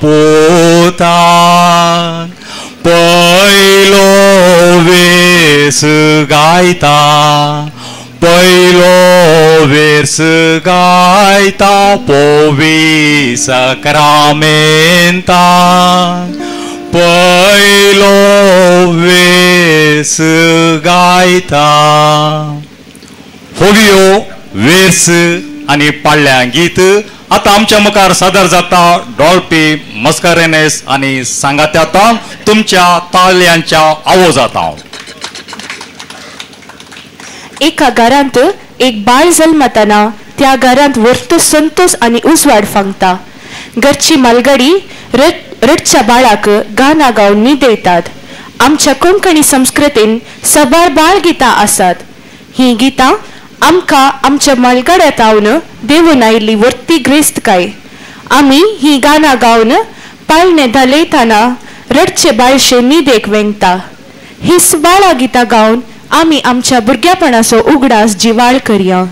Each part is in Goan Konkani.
पुतान पयलो वेस गायता पयलो वेर्स गायता पोवी सक्रामेंतान पयलो वेस गायता. होवियो वेर्स आनी पाडल्या गीत आतां आमच्या मुखार सादर जाता डॉल्पी मस्करेनेस आनी सांगात्या तुमच्या ताळयांच्या आवाजात. एका घरांत एक बाळ जल्मतना त्या घरांत वर्त संतोष आनी उजवाड फांगता. घरची मालगडी रडच्या बाळाक गाना गावन न्हिदयतात. आमच्या कोंकणी संस्कृतीन सबार बाळ गितां आसात. ही गितां आमकां आमच्या मालगड्यांत हावन देवून आयिल्ली वर्ती ग्रेस्तकाय. आमी ही गाना गावन पाळणे धलयतना रडचे बाळशे न्हिदेक वेंगता. ही बाळा गितां गावन आमी आमच्या भुरग्यापणाचो उगडास जिवाळ करया.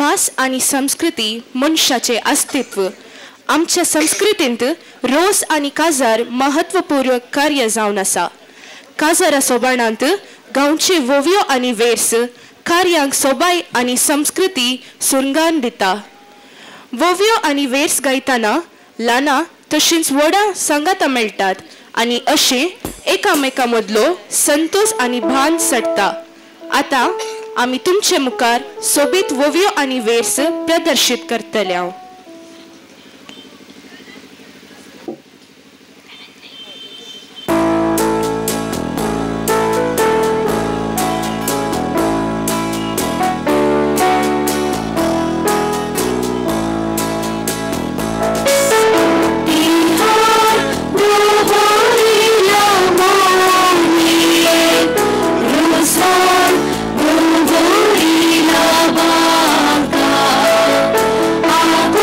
भास आनी संस्कृती मनशाचें अस्तित्व. आमच्या संस्कृतींत रोस आनी काजार महत्वपूर्ण कार्य जावन आसा. काजारा सोबाणांत गांवचे वोवयो आनी वेर्स कार्यांक सोबाय आनी संस्कृती सुरंगान दिता. वोवयो आनी वेर्स गायतना ल्हानां तशींच व्हडां सांगातां मेळटात आनी अशें एकामेका मदलो संतोष आनी भान सडटा. आतां आमी तुमचे मुखार सोबीत वोवयो आनी वेर्स प्रदर्शीत करतले हांव. Bye.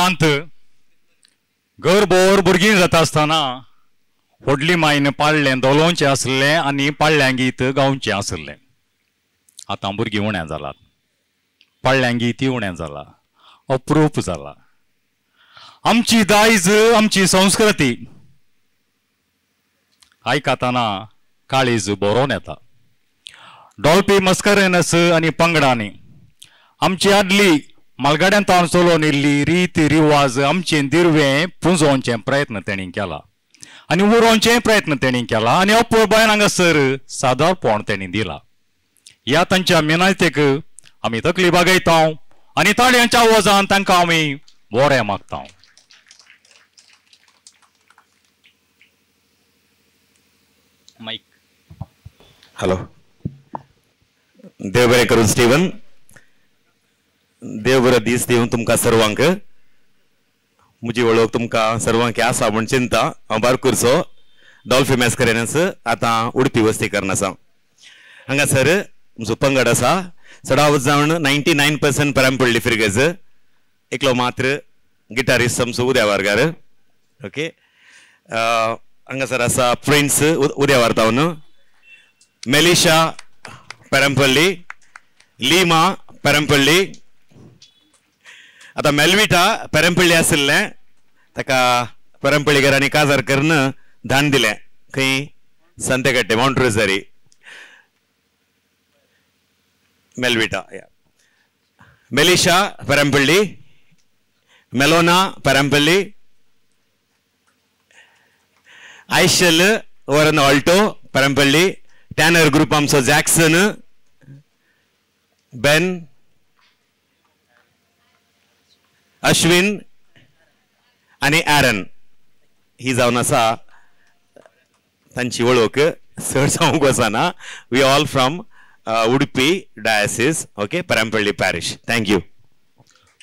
काळांत घरभर भुरगीं जाता आसतना व्हडली मायन पाळ्ळें धोलोवचें आसलें आनी पाळ्ळ्यां गीत गावचें आसलें. आतां भुरगीं उणें जालात, पाळ्ळ्यां गीत उणें जाला, अप्रूप जाला. आमची दायज, आमची संस्कृती आयकतना काळीज बरोवन येता. डॉल्फी मस्करेनस आनी पंगडांनी आमची आदली मालगाड्यांत चलोवन येयल्ली रिती रिवाज, आमचें दिर्वें पुंजोवचें प्रयत्न तेणी केला आनी उरोवचें प्रयत्न तेणी केला आनी अपुरबायन हांगासर सादरपण तेणी दिला. ह्या तांच्या मेहनतीक आमी तकली बागयता आनी ताळयांच्या आवाजान तांकां आमी बरें मागता. मायक. हॅलो, देव बरें करून स्टीवन, देव बरो दीस दिवन तुमकां सर्वांक. म्हजी वळख तुमकां सर्वांक आसा म्हूण चिंता. हांव बारकूरचो डॉल्फी मॅस्करेनस, आतां उडपी वस्ती करून आसा. हांगासर म्हजो पंगड आसा, चडावत जावन 99% पेरांपल्ली फिरगज, एकलो मात्र गिटारिस्ट आमचो उदया वारकार. ओके, हांगासर आसा प्रिन्स उदया वारतावन, मेलिशा पेरांपल्ली, लीमा पेरांपल्ली. आतां मेलविटा पेरंपल्ली आशिल्लें, ताका पेरंपल्लीकारांनी काजार करून धान दिलें खंय, संतेकट्टे मावंट रोजरी. मेलविटा, मेलिशा पेरंपल्ली, मेलोना पेरंपल्ली, आयशल वरन ऑल्टो पेरंपल्ली, टॅनर ग्रुप आमचो जॅक्सन, बेन, अश्विन आनी एरन ही जावन आसा तांची वळख. चड सांगूंक वचना. We all from Udupi diocese, okay, Perampalli parish. Thank you.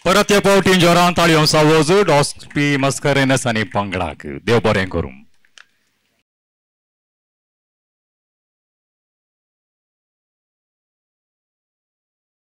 परत हे फावटी जोरान ताळयो सावज डॉस्पी मस्करेनस आनी पंगडाक. देव बरें करूं.